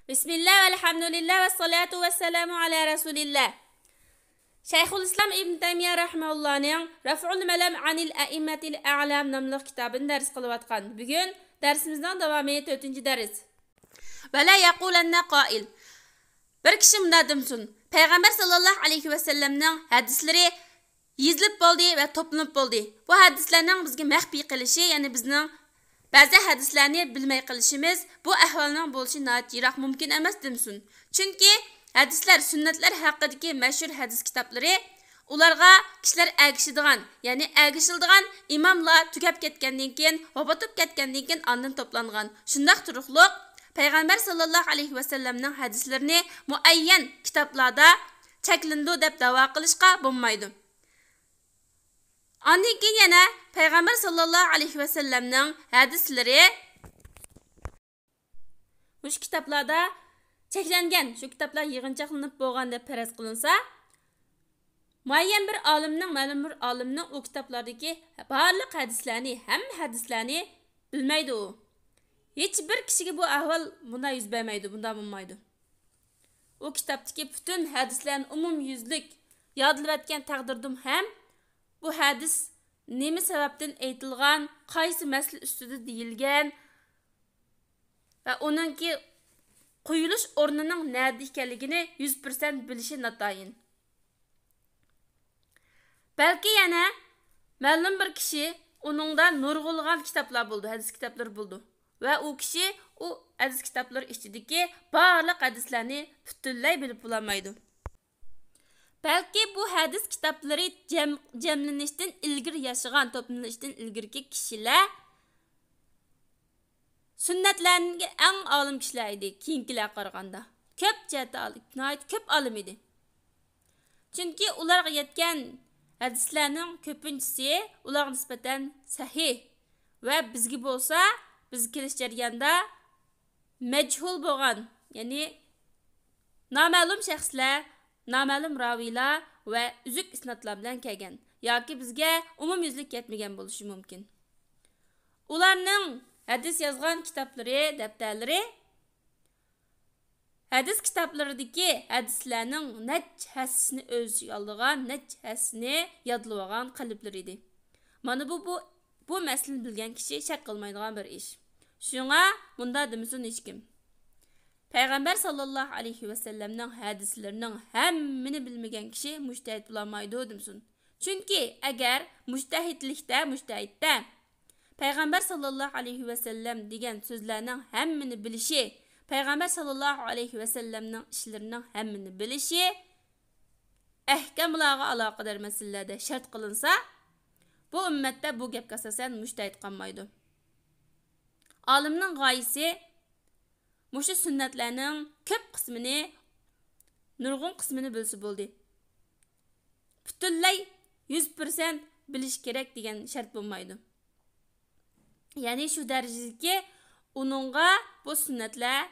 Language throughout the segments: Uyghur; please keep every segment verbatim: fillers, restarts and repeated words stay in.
بىسمىللا ۋەلھەمدۇلىللا ۋەسسالاتۇ ۋەسسالامۇ ئالا رەسۇلىللا. شەيخۇلئىسلام ئىبن تەيمىيە رەھىمەھۇللانىڭ رەفئۇل مەلەم ئانىل ئەئىممەتىل ئەلام ناملىق كىتابىنى دەرس قىلىۋاتقان. بۈگۈن دەرسىمىزنىڭ داۋامى، تۆتىنچى دەرس. ۋەلا يەقۇلەننە قائىل. بىر كىشى مۇنداق دېمىسۇن، پەيغەمبەر ساللاللاھۇ ئەلەيھى ۋەسەللەمنىڭ ھەدىسلىرى يېزىلىپ بولدى ۋە توپلىنىپ بولدى. بۇ ھەدىسلەرنىڭ بىزگە مەخپىي قېلىشى، يەنى بىزنىڭ بەزى ھەدىسلەرنى بىلمەي قېلىشىمىز بۇ ئەھۋالنىڭ بولۇشى ناھايىتى يىراق مۇمكىن ئەمەس دېمىسۇن. چۈنكى ھەدىسلەر، سۈننەتلەر ھەققىدىكى مەشھۇر ھەدىس كىتابلىرى، ئۇلارغا كىشىلەر ئەگىشىدىغان، يەنى ئەگىشىلىدىغان ئىماملار تۈگەپ كەتكەندىن كېيىن، ۋاپات بولۇپ كەتكەندىن كېيىن ئاندىن توپلانغان. شۇنداق تۇرۇقلۇق پەيغەمبەر ساللاللاھۇ ئەلەيھى ۋەسەللەمنىڭ ھەدىسلىرىنى مۇئەييەن كىتابلاردا چەكلىنىدۇ دەپ دەۋا قىلىشقا بولمايدۇ. ئاندىن كېيىن يەنە پەيغەمبەر ساللاللاھۇ ئەلەيھى ۋەسەللەمنىڭ ھەدىسلىرى مۇشۇ كىتابلاردا چەكلەنگەن، شۇ كىتابلار يىغىنچاقلىنىپ بولغان دەپ پەرەز قىلىنسا، مۇئەييەن بىر ئالىمنىڭ، مەلۇم بىر ئالىمنىڭ ئۇ كىتابلاردىكى بارلىق ھەدىسلەرنى، ھەممە ھەدىسلەرنى بىلمەيدۇ ئۇ. ھېچ بىر كىشىگە بۇ ئەھۋال بۇنداق يۈز بەرمەيدۇ، بۇنداق بولمايدۇ. ئۇ كىتابتىكى پۈتۈن ھەدىسلەرنى ئومۇميۈزلۈك يادلىۋەتكەن تەقدىردىمۇ ھەم بۇ ھەدىس نېمە سەۋەبتىن ئېيتىلغان، قايسى مەسىلە ئۈستىدە دېيىلگەن ۋە ئۇنىڭكى قويۇلۇش ئورنىنىڭ نەدە ئىكەنلىكىنى يۈز پىرسەنت بىلىشى ناتايىن. بەلكى يەنە مەلۇم بىر كىشى، ئۇنىڭدا نۇرغۇنلىغان كىتابلار بولىدۇ، ھەدىس كىتابلىرى بولىدۇ. ۋە ئۇ كىشى ئۇ ھەدىس كىتابلىرى ئىچىدىكى بارلىق ھەدىسلەرنى پۈتۈنلەي بىلىپ بولالمايدۇ. بەلكى بۇ ھەدىس كىتابلىرى جەم-، جەملىنىشتىن ئىلگىرى ياشىغان، توپلىنىشتىن ئىلگىرىكى كىشىلەر سۈننەتلەرنىڭ ئەڭ ئالىم كىشىلەر ئىدى، كېيىنكىلەرگە قارىغاندا. كۆپ جەھەتتە ئالىم، ناھايىتى كۆپ ئالىم ئىدى. چۈنكى ئۇلارغا يەتكەن ھەدىسلەرنىڭ كۆپىنچىسى ئۇلارغا نىسبەتەن سەھىھ ۋە بىزگە بولسا، بىزگە كېلىش جەريانىدا مەجھۇل بولغان، يەنى نامەلۇم شەخسلەر، نامەلۇم راۋىلار ۋە ئۈزۈك ئىسنادلار بىلەن كەلگەن ياكى بىزگە ئومۇميۈزلۈك يەتمىگەن بولۇشى مۇمكىن. ئۇلارنىڭ ھەدىس يازغان كىتابلىرى، دەپتەرلىرى، ھەدىس كىتابلىرىدىكى ھەدىسلەرنىڭ نەچچە ھەسسىسىنى ئۆز ئىچىگە ئالىدىغان، نەچچە ھەسسىسىنى يادلىۋالغان قەلبلىرى ئىدى. مانا بۇ، بۇ، بۇ مەسىلىنى بىلگەن كىشى شەك قىلمايدىغان بىر ئىش. شۇڭا مۇنداق دېمىسۇن ھېچكىم. پەيغەمبەر ساللاللاھۇ ئەلەيھى ۋەسەللەمنىڭ ھەدىسلىرىنىڭ ھەممىنى بىلمىگەن كىشى مۇجتەھىد بولالمايدۇ دېمىسۇن. چۈنكى ئەگەر مۇجتەھىدلىكتە، مۇجتەھىدتە پەيغەمبەر ساللاللاھۇ ئەلەيھى ۋەسەللەم دېگەن سۆزلەرنىڭ ھەممىنى بىلىشى، پەيغەمبەر ساللاللاھۇ ئەلەيھى ۋەسەللەمنىڭ ئىشلىرىنىڭ ھەممىنى بىلىشى ئەھكاملارغا ئالاقىدار مەسىلىلەردە شەرت قىلىنسا، بۇ ئۈممەتتە بۇ گەپكە ئاساسەن مۇجتەھىد قالمايدۇ. ئالىمنىڭ غايىسى مۇشۇ سۈننەتلەرنىڭ كۆپ قىسمىنى، نۇرغۇن قىسمىنى بىلسە بولدى. پۈتۈنلەي يۈز پىرسەنت بىلىش كېرەك دېگەن شەرت بولمايدۇ. يەنى شۇ دەرىجىدىكى ئۇنىڭغا بۇ سۈننەتلەر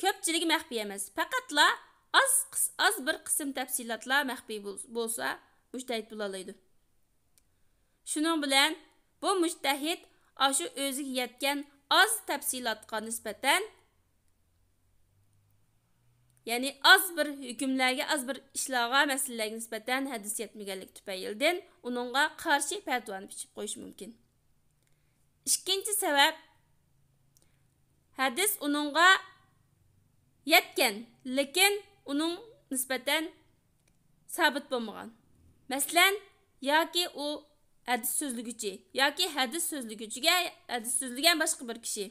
كۆپچىلىكى مەخپىي ئەمەس. پەقەتلا ئاز قىس-، ئاز بىر قىسىم تەپسىلاتلار مەخپىي بول-، بولسا، مۇجتەھىد بولالايدۇ. شۇنىڭ بىلەن بۇ مۇجتەھىد ئاشۇ ئۆزىگە يەتكەن ئاز تەپسىلاتقا نىسبەتەن، يەنى ئاز بىر ھۆكۈملەرگە، ئاز بىر ئىشلارغا، مەسىلىلەرگە نىسبەتەن ھەدىس يەتمىگەنلىكى تۈپەيلىدىن ئۇنىڭغا قارشى پەتىۋانى پىچىپ قويۇشى مۇمكىن. ئىككىنچى سەۋەب، ھەدىس ئۇنىڭغا يەتكەن، لېكىن ئۇنىڭ نىسبەتەن سابىت بولمىغان. مەسىلەن، ياكى ئۇ ھەدىس سۆزلىگۈچى ياكى ھەدىس سۆزلىگۈچىگە ھەدىس سۆزلىگەن باشقا بىر كىشى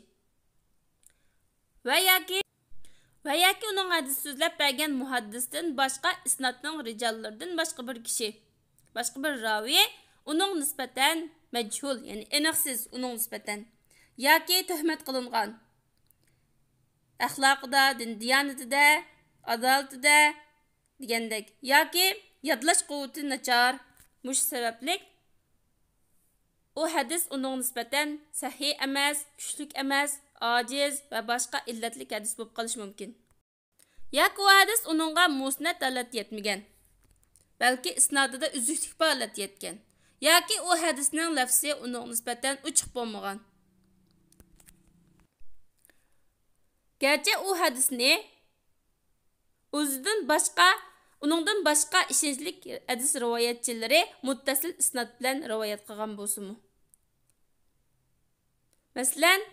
ۋە ياكى، ۋە ياكى ئۇنىڭ ھەدىس سۆزلەپ بەرگەن مۇھەددىستىن باشقا ئىسنادنىڭ رىجاللىرىدىن باشقا بىر كىشى، باشقا بىر راۋى ئۇنىڭ نىسبەتەن مەجھۇل، يەنى ئېنىقسىز ئۇنىڭ نىسبەتەن، ياكى تۆھمەت قىلىنغان، ئەخلاقىدا، دىن دىيانىتىدە، ئادالىتىدە دېگەندەك، ياكى يادلاش قۇۋۋىتى ناچار. مۇشۇ سەۋەبلىك ئۇ ھەدىس ئۇنىڭغا نىسبەتەن سەھىھ ئەمەس، كۈچلۈك ئەمەس، ئاجىز ۋە باشقا ئىللەتلىك ھەدىس بولۇپ قېلىشى مۇمكىن. ياكى ئۇ ھەدىس ئۇنىڭغا مۇسنەد ھالەتتە يەتمىگەن، بەلكى ئىسنادىدا ئۈزۈكلۈك بار ھالەتتە يەتكەن. ياكى ئۇ ھەدىسنىڭ لەفزى ئۇنىڭغا نىسبەتەن ئوچۇق بولمىغان. گەرچە ئۇ ھەدىسنى ئۆزىدىن باشقا، ئۇنىڭدىن باشقا ئىشەنچلىك ھەدىس رىۋايەتچىلىرى مۇتتەسىل ئىسناد بىلەن رىۋايەت قىلغان بولسىمۇ. مەسىلەن،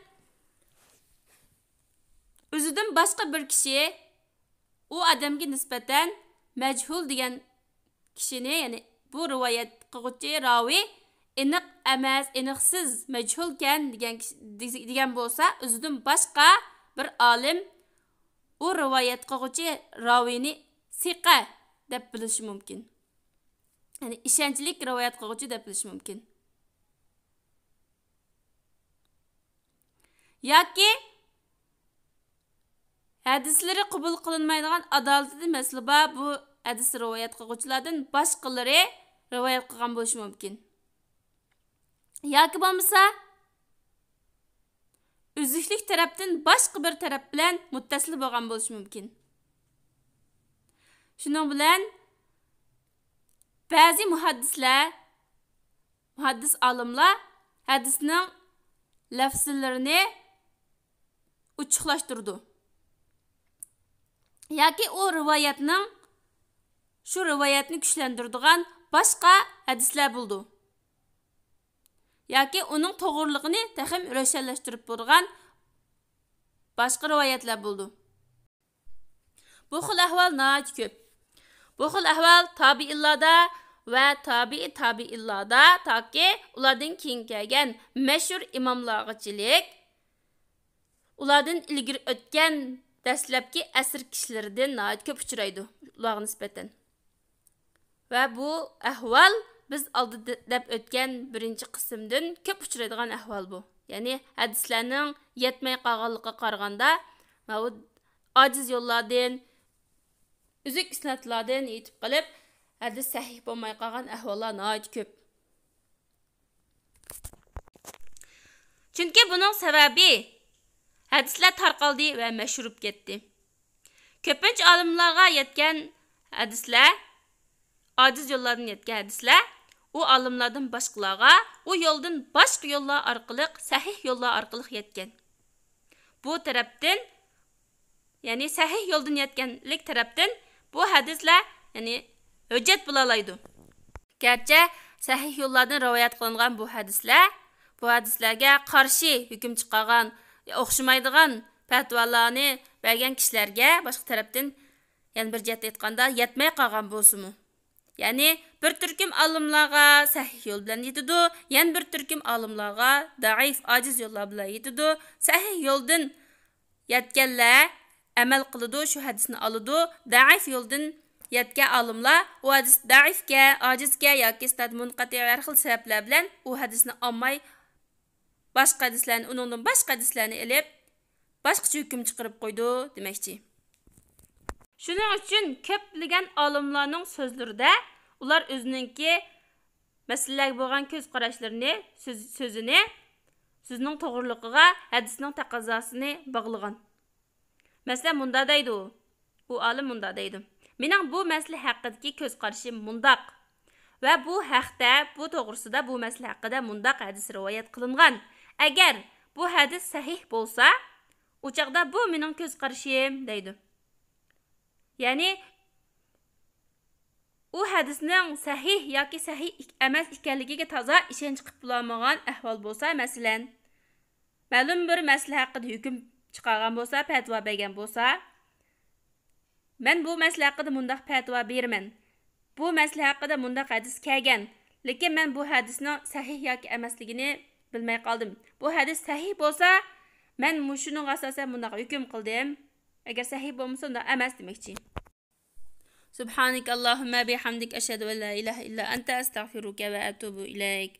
ئۆزىدىن باشقا بىر كىشى ئۇ ئادەمگە نىسبەتەن مەجھۇل دېگەن كىشىنى، يەنى بۇ رىۋايەت قىلغۇچى راۋى ئېنىق ئەمەس، ئېنىقسىز، مەجھۇلكەن دېگەن كىشى، دېگەن بولسا، ئۆزىدىن باشقا بىر ئالىم ئۇ رىۋايەت قىلغۇچى راۋىنى سىقە دەپ بىلىشى مۇمكىن. يەنى ئىشەنچلىك رىۋايەت قىلغۇچى دەپ بىلىشى مۇمكىن. ياكى ھەدىسلىرى قوبۇل قىلىنمايدىغان، ئادالىتىدە مەسىلە بار، بۇ ھەدىس رىۋايەت قىلغۇچىلاردىن باشقىلىرى رىۋايەت قىلغان بولۇشى مۇمكىن. ياكى بولمىسا ئۈزۈكلۈك تەرەپتىن باشقا بىر تەرەپ بىلەن مۇتتەسىل بولغان بولۇشى مۇمكىن. شۇنىڭ بىلەن بەزى مۇھەددىسلەر، مۇھەددىس ئالىملار ھەدىسنىڭ لەفزىلىرىنى ئوچۇقلاشتۇرىدۇ. ياكى ئۇ رىۋايەتنىڭ، شۇ رىۋايەتنى كۈچلەندۈرىدىغان باشقا ھەدىسلەر بولىدۇ. ياكى ئۇنىڭ توغرىلىقىنى تېخىمۇ روشەنلەشتۈرۈپ بولىدىغان باشقا رىۋايەتلەر بولىدۇ. بۇ خىل ئەھۋال ناھايىتى كۆپ. بۇ خىل ئەھۋال تابىئىنلاردا ۋە تابىئى تابىئىنلاردا، تاكى ئۇلاردىن كېيىن كەلگەن مەشھۇر ئىماملارغىچىلىك، ئۇلاردىن ئىلگىرى ئۆتكەن دەسلەپكى ئەسىر كىشىلىرىدىن ناھايىتى كۆپ ئۇچرايدۇ، ئۇلارغا نىسبەتەن. ۋە بۇ ئەھۋال بىز ئالدىدا دەپ ئۆتكەن بىرىنچى قىسىمدىن كۆپ ئۇچرايدىغان ئەھۋال بۇ. يەنى ھەدىسلەرنىڭ يەتمەي قالغانلىقىغا قارىغاندا، ماۋۇ ئاجىز يوللاردىن، ئۈزۈك ئىسنادلاردىن يېتىپ قېلىپ، ھەدىس سەھىھ بولماي قالغان ئەھۋاللار ناھايىتى كۆپ. چۈنكى بۇنىڭ سەۋەبى، ھەدىسلەر تارقالدى ۋە مەشھۇر بولۇپ كەتتى. كۆپىنچە ئالىملارغا يەتكەن ھەدىسلەر، ئاجىز يوللاردىن يەتكەن ھەدىسلەر ئۇ ئالىملاردىن باشقىلارغا ئۇ يولدىن باشقا يوللار ئارقىلىق، سەھىھ يوللار ئارقىلىق يەتكەن. بۇ تەرەپتىن، يەنى سەھىھ يولدىن يەتكەنلىك تەرەپتىن بۇ ھەدىسلەر، يەنى ھۆججەت بولالايدۇ. گەرچە سەھىھ يوللاردىن رىۋايەت قىلىنغان بۇ ھەدىسلەر، بۇ ھەدىسلەرگە قارشى ھۆكۈم چىقارغان، ئوخشىمايدىغان پەتىۋالارنى بەرگەن كىشىلەرگە باشقا تەرەپتىن، يەنە بىر جەھەتتە ئېيتقاندا، يەتمەي قالغان بولسىمۇ، يەنى بىر تۈركۈم ئالىملارغا سەھىھ يول بىلەن يېتىدۇ، يەنە بىر تۈركۈم ئالىملارغا دەئىف، ئاجىز يوللار بىلەن يېتىدۇ. سەھىھ يولدىن يەتكەنلەر ئەمەل قىلىدۇ، شۇ ھەدىسنى ئالىدۇ. دەئىف يولدىن يەتكەن ئالىملار ئۇ ھەدىس دەئىفكەن، ئاجىزكەن ياكى ئىسنادى مۇنقەتىئ، ھەر خىل سەۋەبلەر بىلەن ئۇ ھەدىسنى ئالماي، باشقا ھەدىسلەرنى، ئۇنىڭدىن باشقا ھەدىسلەرنى ئېلىپ، باشقىچە ھۆكۈم چىقىرىپ قويىدۇ دېمەكچى. شۇنىڭ ئۈچۈن كۆپلىگەن ئالىملارنىڭ سۆزلىرىدە ئۇلار ئۆزىنىڭكى مەسىلىلەرگە بولغان كۆز قاراشلىرىنى، سۆز-، سۆزىنى، سۆزىنىڭ توغرىلىقىغا ھەدىسنىڭ تەقەززاسىنى باغلىغان. مەسىلەن، مۇنداق دەيدۇ، ئۇ ئالىم مۇنداق دەيدۇ: «مېنىڭ بۇ مەسىلە ھەققىدىكى كۆز قارىشىم مۇنداق ۋە بۇ ھەقتە، بۇ توغرىسىدا، بۇ مەسىلە ھەققىدە مۇنداق ھەدىس رىۋايەت قىلىنغان. ئەگەر بۇ ھەدىس سەھىھ بولسا، ئۇ چاغدا بۇ مېنىڭ كۆز قارىشىم» دەيدۇ. يەنى، ئۇ ھەدىسنىڭ سەھىھ ياكى سەھىھ ئىك-، ئەمەس ئىكەنلىكىگە تازا ئىشەنچ قىلىپ بولالمىغان ئەھۋال بولسا، مەسىلەن، مەلۇم بىر مەسىلە ھەققىدە ھۆكۈم چىقارغان بولسا، پەتىۋا بەرگەن بولسا، مەن بۇ مەسىلە ھەققىدە مۇنداق پەتىۋا بېرىمەن، بۇ مەسىلە ھەققىدە مۇنداق ھەدىس كەلگەن، لېكىن مەن بۇ ھەدىسنىڭ سەھىھ ياكى ئەمەسلىكىنى بىلمەي قالدىم. بۇ ھەدىس سەھىھ بولسا، مەن مۇشۇنىڭغا ئاساسەن مۇنداق ھۆكۈم قىلدىم. ئەگەر سەھىھ بولمىسا، ئۇنداق ئەمەس دېمەكچى. سبحانك اللهم بحمدك، أشهد أن لا إله إلا أنت، أستغفرك وأتوب إليك.